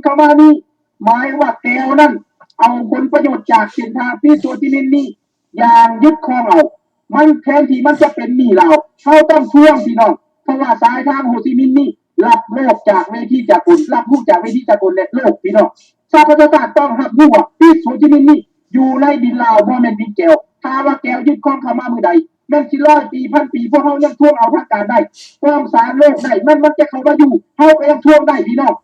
ເຂົ້າມານີ້ ໝາຍວ່າແກວນັ້ນເອົາຜົນປະໂຫຍດຈາກເສັ້ນທາງປີດໂຮຈິມິນນີ້ຢ່າງຍຶດຄອງເອົາ. ມັນແທນທີ່ມັນຈະເປັນໜີ້ລາວ, ເຮົາຕ້ອງທວງ ພີ່ນ້ອງ, ເພາະວ່າສາຍທາງໂຮຈິມິນນີ້ ຮັບໂລກຈາກເວທີສາກົນ, ຮັບຮູ້ຈາກເວທີສາກົນ ແລະ ໂລກ ພີ່ນ້ອງ. ສະຫະປະຊາຊາດຕ້ອງຮັບຮູ້ວ່າ ປີດໂຮຈິມິນນີ້ຢູ່ໃນດິນລາວ, ບໍ່ແມ່ນດິນແກວ. ຖ້າວ່າແກວຍຶດຄອງເຂົ້າມາມື້ໃດ, ແມ່ນຊິຮ້ອຍປີ, ພັນປີ, ພວກເຮົາຍັງທວງເອົາທາງການໄດ້, ຟ້ອງສານໂລກໄດ້, ແມ່ນມັນຈະເຂົ້າມາຢູ່, ເຮົາກໍຍັງທວງໄດ້ ພີ່ນ້ອງ.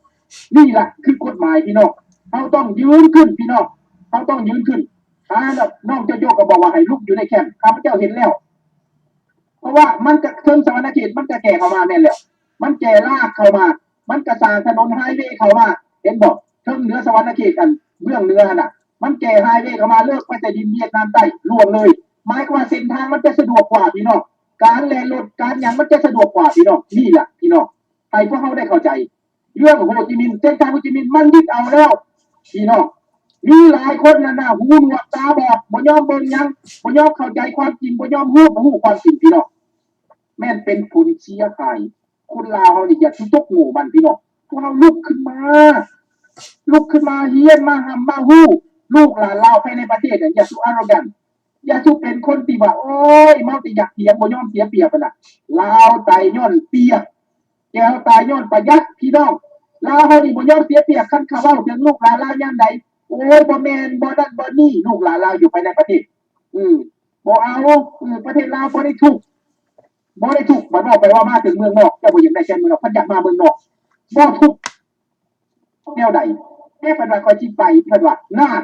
ນີ້ລະຄືກົດໝາຍ ພີ່ນ້ອງ. ເຮົາຕ້ອງຢືນຂຶ້ນ ພີ່ນ້ອງ, ເຮົາຕ້ອງຢືນຂຶ້ນ. ອ່າ ນ້ອງໂຈໂຈກໍບອກວ່າໃຫ້ລຸກຢູ່ໃນແຄມ, ຂ້າພະເຈົ້າເຫັນແລ້ວ. ເພາະວ່າມັນກະເຖິງສະຫວັນນະເຂດ, ມັນກະແກ່ເຂົ້າມາແມ່ນແລ້ວ, ມັນແກ່ລາກເຂົ້າມາ, ມັນກະສ້າງຖະໜົນໄຮເວເຂົ້າມາ, ເຫັນບໍ່? ເທິງເໜືອສະຫວັນນະເຂດ ອັນເບື້ອງເໜືອຫັ້ນນະ, ມັນແກ່ໄຮເວເຂົ້າມາເລີກໄປໃສ່ດິນຫວຽດນາມໃຕ້, ລ່ວງເລີຍ. ໝາຍຄວາມວ່າເສັ້ນທາງມັນຈະສະດວກກວ່າ ພີ່ນ້ອງ, ການແລ່ນລົດການຫຍັງມັນຈະສະດວກກວ່າ ພີ່ນ້ອງ. ນີ້ລະ ພີ່ນ້ອງ, ໃຫ້ພວກເຮົາໄດ້ເຂົ້າໃຈ ເລື່ອງໂຮຈິມິນ, ເສັ້ນທາງໂຮຈິມິນມັນຍຶດເອົາແລ້ວ ພີ່ນ້ອງ. ມີຫຼາຍຄົນນັ້ນນະ ຫູໜວກຕາບອດ, ບໍ່ຍອມເບິ່ງຫຍັງ, ບໍ່ຍອມເຂົ້າໃຈຄວາມຈິງ, ບໍ່ຍອມຮູ້, ບໍ່ຮູ້ຄວາມຈິງ ພີ່ນ້ອງ. ແມ່ນເປັນຜົນເສຍຫາຍ. ຄົນລາວເຮົານີ້ຢ່າສູ່ຕົກໂງ່ມັນ ພີ່ນ້ອງ. ພວກເຮົາລຸກຂຶ້ນມາ, ລຸກຂຶ້ນມາຮຽນ, ມາຮ່ຳມາຮູ້. ລູກຫຼານລາວພາຍໃນປະເທດນັ້ນ ຢ່າສູ່ arrogant, ຢ່າສູ່ເປັນຄົນທີ່ວ່າ ໂອ້ຍ ເມົາແຕ່ຢາກຖຽງ, ບໍ່ຍອມເສຍປຽບຫັ້ນນະ. ລາວຕາຍຍ້ອນປຽບ, ແກວຕາຍຍ້ອນປະຢັດ ພີ່ນ້ອງ. ລາວເຮົານີ້ບໍ່ຍອມເສຍປຽບ. ຄັນເຂົາເວົ້າເຖິງລູກຫຼານລາວຍາມໃດ, ໂອ້ຍ ບໍ່ແມ່ນ, ບໍ່ນັ້ນ ບໍ່ນີ້. ລູກຫຼານລາວຢູ່ພາຍໃນປະເທດ ອື ບໍ່ເອົາ, ອື ປະເທດລາວບໍ່ໄດ້ທຸກ, ບໍ່ໄດ້ທຸກ. ບັດເວົ້າໄປເວົ້າມາເຖິງເມືອງນອກ, ເຈົ້າບໍ່ຢາກໄດ້ແຄມເມືອງນອກ, ເພິ່ນຢາກມາເມືອງນອກ. ບໍ່ທຸກ ແນວໃດ? ແຕ່ເພິ່ນວ່າຂ້ອຍຊິໄປ, ເພິ່ນວ່າ ນານ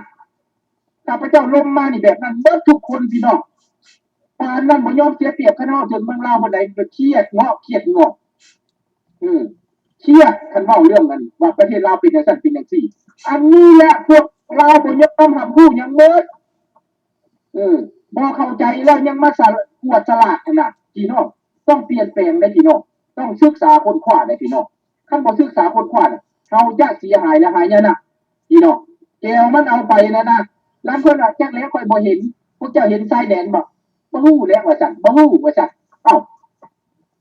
ຂ້າພະເຈົ້າລົມມານີ້ແບບນັ້ນເບິດທຸກຄົນ ພີ່ນ້ອງ. ປານນັ້ນບໍ່ຍອມເສຍປຽບ. ຄັນເວົ້າເຖິງເມືອງລາວບ່ອນໃດກໍຄຽດເງາະ, ຄຽດງອກ ເອີ ຄຽດ ຄັນເວົ້າເລື່ອງນັ້ນ ວ່າປະເທດລາວເປັນຈັ່ງຊັ້ນເປັນຈັ່ງຊີ້. ອັນນີ້ແຫຼະ ພວກລາວບໍ່ຍອມຮັບຮູ້ຫຍັງເບິດ. ເອີ ບໍ່ເຂົ້າໃຈແລ້ວຍັງມາສະ ກວດສະຫຼາກຫັ້ນນະ ພີ່ນ້ອງ. ຕ້ອງປ່ຽນແປງເດ້ ພີ່ນ້ອງ, ຕ້ອງສຶກສາຄົ້ນຄວ້າເດ້ ພີ່ນ້ອງ. ຄັນບໍ່ສຶກສາຄົ້ນຄວ້ານະ ເຮົາຈະເສຍຫາຍ ແລະ ຫາຍະນະ ພີ່ນ້ອງ. ແກວມັນເອົາໄປແລ້ວນະ. ລາງຄົນວ່າ ຈັກແລ້ວ ຂ້ອຍບໍ່ເຫັນ, ພວກເຈົ້າເຫັນຊາຍແດນບໍ່? ບໍ່ຮູ້ແຫຼະ ວ່າຊັ້ນ, ບໍ່ຮູ້ ວ່າຊັ້ນ. ເອົ້າ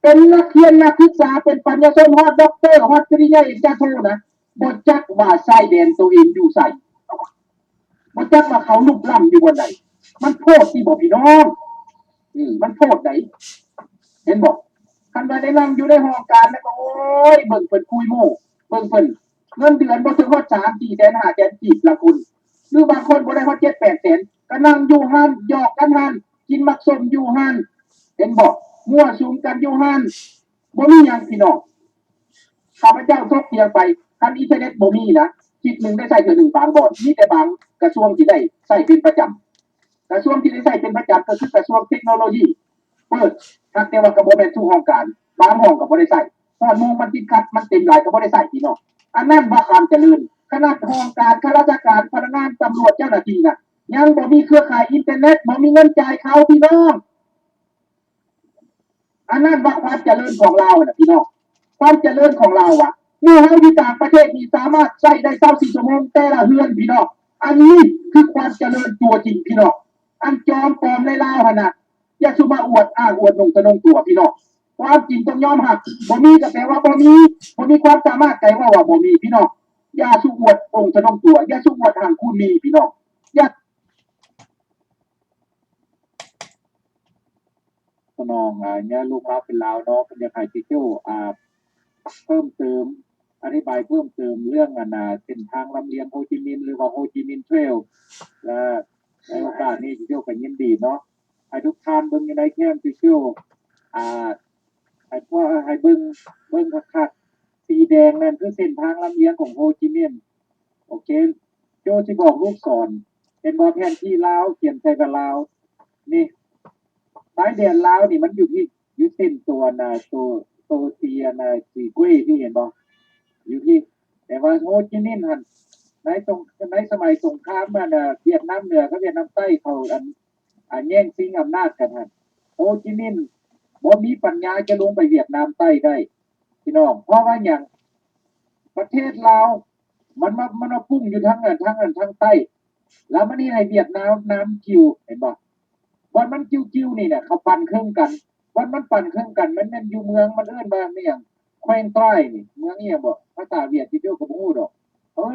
ເປັນນັກຮຽນນັກສຶກສາ ເປັນປັນຍາຊົນ ຮອດດັອກເຕີ ຮອດປະລິນຍາເອກ ປະລິນຍາໂທນະ, ບໍ່ຈັກວ່າຊາຍແດນໂຕເອງຢູ່ໃສ, ບໍ່ຈັກວ່າເຂົາລຸກລ້ຳຢູ່ບ່ອນໃດ. ມັນໂພດຕິບໍ່ ພີ່ນ້ອງ? ອື ມັນໂພດໃດ໋ ເຫັນບໍ່? ຄັນວ່າໄດ້ນັ່ງຢູ່ໃນຫ້ອງການແລ້ວກໍ ໂອ້ຍ ເບິ່ງເພິ່ນຄຸຍໂມ້, ເບິ່ງເພິ່ນ ເງິນເດືອນບໍ່ເຖິງຮອດສາມສີ່ແສນ ຫ້າແສນກີບລະຄຸນ, ຫຼືບາງຄົນບໍ່ໄດ້ຮອດເຈັດແປດແສນ ກໍນັ່ງຢູ່ຫັ້ນ ຫຍອກກັນຫັ້ນ ກິນໝາກສົ້ມຢູ່ຫັ້ນ, ເຫັນບໍ່? ມົ້ວສຸມກັນຢູ່ຫັ້ນ. ບໍ່ມີຫຍັງ ພີ່ນ້ອງ. ຂ້າພະເຈົ້າຖົກຖຽງໄປ, ຄັນອິນເຕີເນັດບໍ່ມີນະ, ຄລິບໜຶ່ງໄດ້ໃຊ້ເທື່ອໜຶ່ງບາງບ່ອນ, ມີແຕ່ບາງກະຊວງທີ່ໄດ້ໃຊ້ເປັນປະຈຳ. ກະຊວງທີ່ໄດ້ໃຊ້ເປັນປະຈຳກໍຄືກະຊວງເທັກໂນໂລຢີ ເປີດ, ຫາກແຕ່ວ່າກໍບໍ່ແມ່ນທຸກຫ້ອງການ, ບາງຫ້ອງກໍບໍ່ໄດ້ໃຊ້. ຮອດໂມງມັນຕິດຂັດ, ມັນເຕັມຫຼາຍກໍບໍ່ໄດ້ໃຊ້, ພີ່ນ້ອງ. ອັນນັ້ນວ່າຄວາມຈະເລີນ. ຂະໜາດຫ້ອງການ, ຂ້າລາຊະການ, ພະນັກງານ, ຕຳຫຼວດ, ເຈົ້າໜ້າທີ່ນະ ຍັງບໍ່ມີເຄືອຂ່າຍອິນເຕີເນັດ, ບໍ່ມີເງິນຈ່າຍເຂົາ, ພີ່ນ້ອງ. ອັນນັ້ນວ່າຄວາມຈະເລີນຂອງລາວນະ ພີ່ນ້ອງ, ຄວາມຈະເລີນຂອງລາວວ່າ ໝູ່ເຮົາຢູ່ຕ່າງປະເທດນີ້ສາມາດໃຊ້ໄດ້ຊາວສີ່ຊົ່ວໂມງແຕ່ລະເຮືອນ ພີ່ນ້ອງ. ອັນນີ້ຄືຄວາມຈະເລີນຕົວຈິງ ພີ່ນ້ອງ. ອັນຈອມປອມໃນລາວຫັ້ນນະ ຢ່າສູ່ມາອວດອ້າງອວດໜົງທະນົງຕົວ ພີ່ນ້ອງ. ຄວາມຈິງຕ້ອງຍອມຮັບ, ບໍ່ມີກໍແປວ່າບໍ່ມີ, ບໍ່ມີຄວາມສາມາດກໍເວົ້າວ່າບໍ່ມີ ພີ່ນ້ອງ. ຢ່າສູ່ອວດອົງທະນົງຕົວ, ຢ່າສູ່ອວດຮັ່ງຄູນມີ ພີ່ນ້ອງ. ຢ່າ ຂະນ້ອງ ອາ ຍາລູກລາວເປັນລາວເນາະ, ເພິ່ນຢາກໃຫ້ເຈໂຈ້ ອາ ເພີ່ມເຕີມ, ອະທິບາຍເພີ່ມເຕີມເລື່ອງ ອັນ ອາ ເສັ້ນທາງລຳລຽງໂຮຈິມິນ ຫຼືວ່າໂຮຈິມິນເທຣວ ແລະ ໃນໂອກາດນີ້ເຈໂຈ້ກໍຍິນດີເນາະ ໃຫ້ທຸກທ່ານເບິ່ງຢູ່ໃນແຄມເຈໂຈ້ ອາ ໃຫ້ພວກ ໃຫ້ເບິ່ງ ເບິ່ງຄັກໆ ສີແດງນັ້ນຄືເສັ້ນທາງລຳລຽງຂອງໂຮຈິມິນ. ໂອເຄ ໂຈ້ຊິບອກລູກສອນ ເຫັນບໍ່ ແຜນທີ່ລາວ ຂຽນໃສ່ວ່າລາວ ນີ້ ຊາຍແດນລາວນີ້ມັນຢູ່ພີ້ ຢູ່ເສັ້ນຕົວນະ ໂຕ ໂຕສີອັນນະ ສີເກຣຍພີ້ ເຫັນບໍ່? ຢູ່ພີ້ ແຕ່ວ່າໂຮຈິມິນຫັ້ນ ໃນສົງ ໃນສະໄໝສົງຄາມອັນນະ ຫວຽດນາມເໜືອກັບຫວຽດນາມໃຕ້ ເຂົາອັນ ອາ ແຍ່ງຊິງອຳນາດກັນຫັ້ນ ໂຮຈິມິນບໍ່ມີປັນຍາຈະລົງໄປຫວຽດນາມໃຕ້ໄດ້ ພີ່ນ້ອງ. ເພາະວ່າຫຍັງ? ປະເທດລາວ ມັນມາ ມັນມາປຸ້ງຢູ່ທາງ ທາງ ທາງໃຕ້ ແລ້ວມັນເຮັດໃຫ້ຫວຽດນາມນຳກິວ ເຫັນບໍ່? ບ່ອນມັນກິວໆນີ້ນະ ເຂົາປັນເຄິ່ງກັນ, ບ່ອນມັນປັນເຄິ່ງກັນ ມັນແມ່ນຢູ່ເມືອງ ມັນເອີ້ນວ່າແມ່ນຫຍັງ ແຂວງໃຕ້ນີ້ ເມືອງອີ່ຫຍັງບໍ? ພາສາຫວຽດ ເຈົ້າກໍບໍ່ຮູ້ດອກ.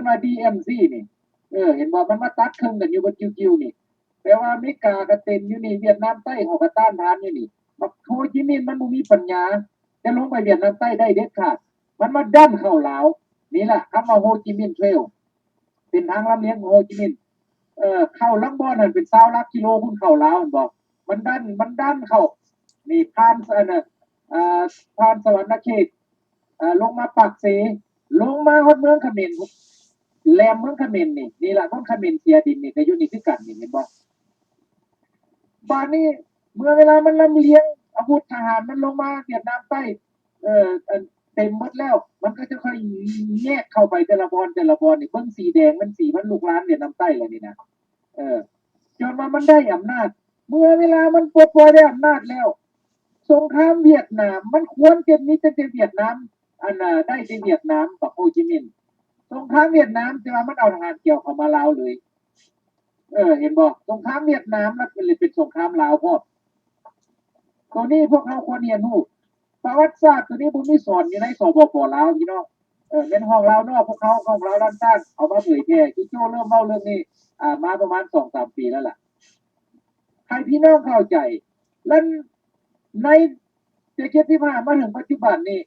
ວ່າ ດີເອັມຊີ ນີ້ ເອີ ເຫັນບໍ່? ມັນມາຕັດເຄິ່ງກັນຢູ່ ເບິດກິວໆນີ້. ແປວ່າອາເມລິກາກໍເຕັມຢູ່ນີ້, ຫວຽດນາມໃຕ້ເຂົາກໍຕ້ານທານຢູ່ນີ້. ບັກໂຮຈິມິນມັນບໍ່ມີປັນຍາ, ຈະລົງໄປຫວຽດນາມໃຕ້ໄດ້ເດັດຂາດ. ມັນມາດັນເຂົ້າລາວ. ນີ້ລະຄຳວ່າ Ho Chi Minh Trail, ເສັ້ນທາງລຳລຽງຂອງໂຮຈິມິນ. ເອີ ເຂົ້າລາງບ່ອນຫັ້ນເປັນຊາວຫຼັກກິໂລພຸ້ນເຂົ້າລາວຫັ້ນບໍ? ມັນດັນ ມັນດັນເຂົ້າ ນີ້ ຜ່ານ ອັນນ່າ ອ່າ ຜ່ານສະຫວັນນະເຂດ ອ່າ ລົງມາປາກເຊ ລົງມາຮອດເມືອງຂະເໝນ ແຫຼມເມືອງຂະເໝນນີ້. ນີ້ລະ ຄົນຂະເໝນເສຍດິນນີ້ກໍຢູ່ນີ້ຄືກັນນີ້ ເຫັນບໍ່? ບາດນີ້ເມື່ອເວລາມັນລຳລຽງອາວຸດທະຫານມັນລົງມາຫວຽດນາມໃຕ້ ເອີ ອັນເຕັມໝົດແລ້ວ ມັນກໍຈະຄ່ອຍແຍກເຂົ້າໄປແຕ່ລະບ່ອນ ແຕ່ລະບ່ອນນີ້. ເບິ່ງສີແດງ ມັນສີມັນລຸກລາມຫວຽດນາມໃຕ້ແລ້ວນີ້ນະ. ເອີ ຈົນວ່າມັນໄດ້ອຳນາດ. ເມື່ອເວລາມັນປົດປ່ອຍໄດ້ອຳນາດແລ້ວ ສົງຄາມຫວຽດນາມ ມັນຄວນຈະມີຕັ້ງແຕ່ຫວຽດນາມ ອັນ ເອີ ໄດ້ແຕ່ຫວຽດນາມ ບັກໂຮຈິມິນ. ສົງຄາມຫວຽດນາມ ແຕ່ວ່າມັນເອົາທະຫານກຽວເຂົ້າມາລາວເລີຍ. ເອີ ເຫັນບໍ່? ສົງຄາມຫວຽດນາມ ແລ້ວເປັນ ເປັນສົງຄາມລາວພ້ອມ. ໂຕນີ້ພວກເຮົາຄວນຮຽນຮູ້. ປະຫວັດສາດໂຕນີ້ບໍ່ມີສອນຢູ່ໃນ ສປປ ລາວ ພີ່ນ້ອງ. ເອີ ແມ່ນຫ້ອງລາວນອກ ພວກເຮົາ ຫ້ອງລາວລ້ານຊ້າງ ເອົາມາເຜີຍແຜ່. ຈຸໂຈ້ເລີ່ມເວົ້າເລື່ອງນີ້ ອ່າ ມາປະມານສອງສາມປີແລ້ວລະ. ໃຫ້ພີ່ນ້ອງເຂົ້າໃຈ ແລະ ໃນແຕ່ເຈັດສິບຫ້າມາເຖິງປັດຈຸບັນນີ້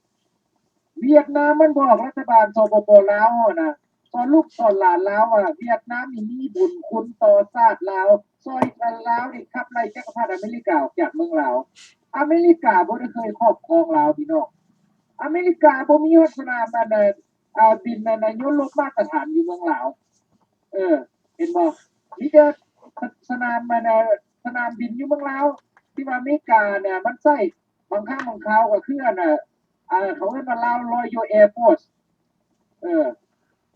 ຫວຽດນາມມັນບອກລັດຖະບານ ສປປ ລາວຫັ້ນນະ ສອນລູກສອນຫຼານລາວວ່າ ຫວຽດນາມນີ້ມີບຸນຄຸນຕໍ່ຊາດລາວ ຊ່ອຍກັນລາວນີ້ຂັບໄລ່ຈັກກະພັດອາເມລິກາອອກຈາກເມືອງລາວ. ອາເມລິກາບໍ່ໄດ້ເຄີຍຄອບຄອງລາວ ພີ່ນ້ອງ. ອາເມລິກາບໍ່ມີຮອດສະໜາມ ອັນ ອາ ບິນ ອັນ ຍົນລົບມາດຕະຖານຢູ່ເມືອງລາວ. ເອີ ເຫັນບໍ່? ມີແຕ່ສະ ສະໜາມ ອັນ ສະໜາມບິນຢູ່ເມືອງລາວ ທີ່ວ່າອາເມລິການະມັນໃຊ້ ບາງຄັ້ງບາງຄາວກໍຄື ອັນ ອາ ເຂົາເອີ້ນວ່າ Lao Royal Air Force. ເອີ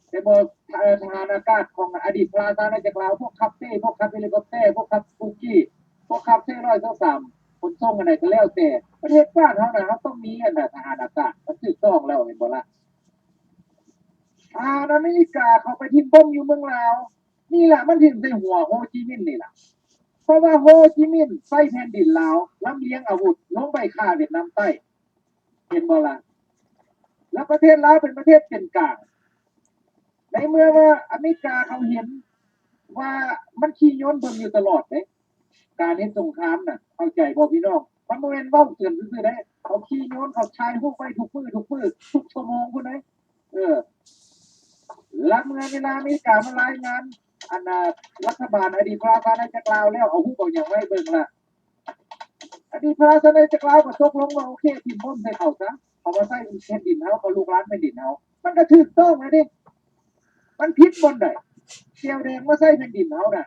ເຫັນບໍ່? ເອີ ທະຫານອາກາດຂອງອະດີດພະລາຊາອານາຈັກລາວ ພວກຂັບເປ້ ພວກຂັບເຮລິຄອບເຕີ ພວກຂັບສະກູກີ້ ພວກຂັບເຊຮ້ອຍຊາວສາມ ຂົນສົ່ງອັນໃດກໍແລ້ວແຕ່. ປະເທດຊາດເຮົານະ ເຮົາຕ້ອງມີ ອັນ ທະຫານອາກາດ ມັນຖືກຕ້ອງແລ້ວ ເຫັນບໍ່ລະ? ທະຫານອາເມລິກາເຂົາໄປຖິ້ມບົ້ມຢູ່ເມືອງລາວ ນີ້ລະ ມັນຖິ້ມໃສ່ຫົວໂຮຈິມິນນີ້ລະ. ເພາະວ່າໂຮຈິມິນໃຊ້ແຜ່ນດິນລາວ ລຳລຽງອາວຸດລົງໄປຂ້າຫວຽດນາມໃຕ້ ເຫັນບໍ່ລະ? ແລ້ວປະເທດລາວເປັນປະເທດເປັນກາງ. ໃນເມື່ອວ່າອາເມລິກາເຂົາເຫັນວ່າມັນຂີ່ຍົນເບິ່ງຢູ່ຕະຫຼອດເດ້ ການເຮັດສົງຄາມນະ ເຂົ້າໃຈບໍ່ພີ່ນ້ອງ? ມັນບໍ່ແມ່ນເວົ້າເຕືອນຊື່ໆເດ້ ເຂົາຂີ່ຍົນ ເຂົາຖ່າຍຮູບໄວ້ທຸກມື້ ທຸກມື້ ທຸກຊົ່ວໂມງພຸ້ນເດ້. ເອີ ລະເມື່ອເວລາອາເມລິກາມາລາຍງານ ອັນ ອາ ລັດຖະບານອະດີດພະລາຊາອານາຈັກລາວແລ້ວ ເອົາຮູບເອົາຫຍັງມາໃຫ້ເບິ່ງລະ ອະດີດພະລາຊາອານາຈັກລາວກໍຕົກລົງວ່າ ໂອເຄ ຖິ້ມບົ້ມໃສ່ເຂົາຊະ ເຂົາມາໃຊ້ແຜ່ນດິນເຮົາ ເຂົາລຸກລານແຜ່ນດິນເຮົາ. ມັນກໍຖືກຕ້ອງແລ້ວເດ້ ມັນຜິດບ່ອນໃດ? ແກວແດງມາໃສ່ແຜ່ນດິນເຮົານະ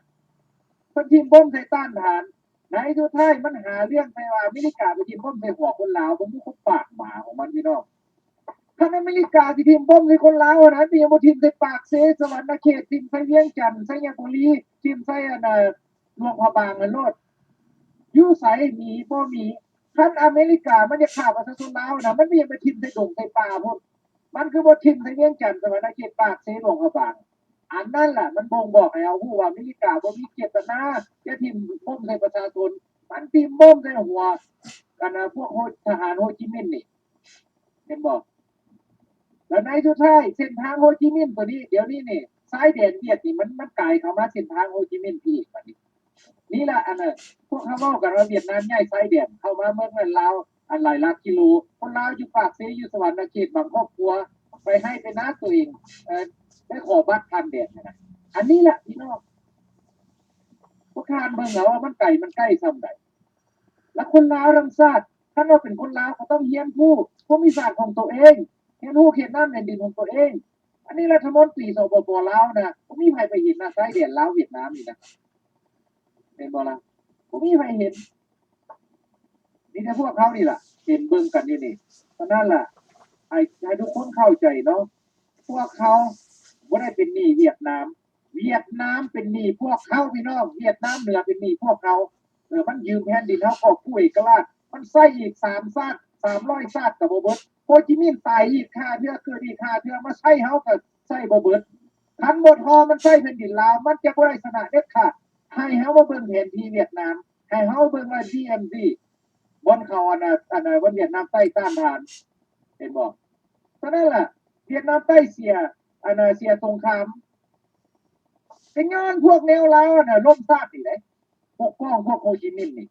ເພິ່ນຖິ້ມບົ້ມໃສ່ຕ້ານທານ. ໃນສຸດທ້າຍມັນຫາເລື່ອງໃສ່ວ່າອາເມລິກາໄປຖິ້ມບົ້ມໃສ່ຫົວຄົນລາວ ບໍ່ມີຄົນປາກໝາຂອງມັນ ພີ່ນ້ອງ. ຄັນອາເມລິກາຊິຖິ້ມບົ້ມໃສ່ຄົນລາວຫັ້ນນະ ມັນຍັງບໍ່ຖິ້ມໃສ່ປາກເຊ, ສະຫວັນນະເຂດ, ຖິ້ມໃສ່ວຽງຈັນ, ໄຊຍະບູລີ, ຖິ້ມໃສ່ອັນນ່າ ຫຼວງພະບາງຫັ້ນໂລດ. ຢູ່ໃສ? ມີ ບໍ່ມີ. ຄັນອາເມລິກາມັນຢາກຂ້າປະຊາຊົນລາວນະ ມັນກໍຍັງໄປຖິ້ມໃສ່ດົງໃສ່ປ່າພຸ້ນ. ມັນຄືບໍ່ຖິ້ມໃສ່ວຽງຈັນ, ສະຫວັນນະເຂດ, ປາກເຊ, ຫຼວງພະບາງ. ອັນນັ້ນລະ ມັນບົ່ງບອກໃຫ້ເຮົາຮູ້ວ່າອາເມລິກາບໍ່ມີເຈດຕະນາຈະຖິ້ມບົ້ມໃສ່ປະຊາຊົນ. ມັນຖິ້ມບົ້ມໃສ່ຫົວ ອັນນ່າ ພວກໂຮ ທະຫານໂຮຈິມິນນີ້ ເຫັນບໍ່? ແລ້ວໃນສຸດທ້າຍ ເສັ້ນທາງໂຮຈິມິນໂຕນີ້ ດຽວນີ້ນີ້ ຊາຍແດນຫວຽດນີ້ ມັນ ມັນກາຍເຂົ້າມາເສັ້ນທາງໂຮຈິມິນອີກບັດນີ້. ນີ້ລະ ອັນນ່າ ພວກເຮົາເວົ້າກັນວ່າຫວຽດນາມຍ້າຍຊາຍແດນເຂົ້າມາເມືອງລາວ ອັນຫຼາຍຫຼັກກິໂລ. ຄົນລາວຢູ່ປາກເຊ ຢູ່ສະຫວັນນະເຂດ ບາງຄອບຄົວໄປໄຮ່ໄປນາຕົວເອງ ເອີ ໄປຂໍບັດຜ່ານແດນຫັ້ນນະ. ອັນນີ້ລະ ພີ່ນ້ອງ ພວກທ່ານເບິ່ງເອົາວ່າມັນໄກ ມັນໃກ້ສ່ຳໃດ. ລະຄົນລາວທັງຊາດ ຄັນວ່າເປັນຄົນລາວກໍຕ້ອງຮຽນຮູ້ພູມມິສາດຂອງໂຕເອງ, ຮຽນຮູ້ເຂດນ້ຳແດນດິນຂອງໂຕເອງ. ອັນນີ້ລັດຖະມົນຕີ ສປປ ລາວນະ ບໍ່ມີໃຜໄປເຫັນນະ ຊາຍແດນລາວຫວຽດນາມນີ້ນະ ແມ່ນບໍ່ລະ? ບໍ່ມີໃຜເຫັນ. ມີແຕ່ພວກເຮົານີ້ລະເຫັນເບິ່ງກັນຢູ່ນີ້. ສະນັ້ນລະ ໃຫ້ ໃຫ້ທຸກຄົນເຂົ້າໃຈເນາະ, ພວກເຮົາບໍ່ໄດ້ເປັນໜີ້ຫວຽດນາມ, ຫວຽດນາມເປັນໜີ້ພວກເຮົາ ພີ່ນ້ອງ. ຫວຽດນາມເໜືອເປັນໜີ້ພວກເຮົາ. ເອີ ມັນຢືມແຜ່ນດິນເຮົາກອບກູ້ເອກະລາດ, ມັນໃຊ້ອີກສາມຊາດ ສາມຮ້ອຍຊາດກໍບໍ່ເບິດ. ໂຮຈິມິນຕາຍອີກຫ້າເທື່ອ ເກີດອີກຫ້າເທື່ອ ມາໃຊ້ເຮົາກໍໃຊ້ບໍ່ເບິດ. ຄັນບໍ່ທໍ່ມັນໃຊ້ແຜ່ນດິນລາວ ມັນຈະບໍ່ໄດ້ຊະນະເດັດຂາດ. ໃຫ້ເຮົາມາເບິ່ງແຜນທີ່ຫວຽດນາມ, ໃຫ້ເຮົາເບິ່ງວ່າ ດີເອັມຊີ ບ່ອນເຂົາ ອັນນ່າ ອັນນ່າ ບ່ອນຫວຽດນາມໃຕ້ຕ້ານທານ ເຫັນບໍ່? ສະນັ້ນລະ ຫວຽດນາມໃຕ້ເສຍ ອັນນ່າເສຍສົງຄາມ ກໍຍ້ອນພວກແນວລາວຫັ້ນນ່າລົ້ມຊາດນີ້ແຫຼະ ປົກປ້ອງພວກໂຮຈິມິນນີ້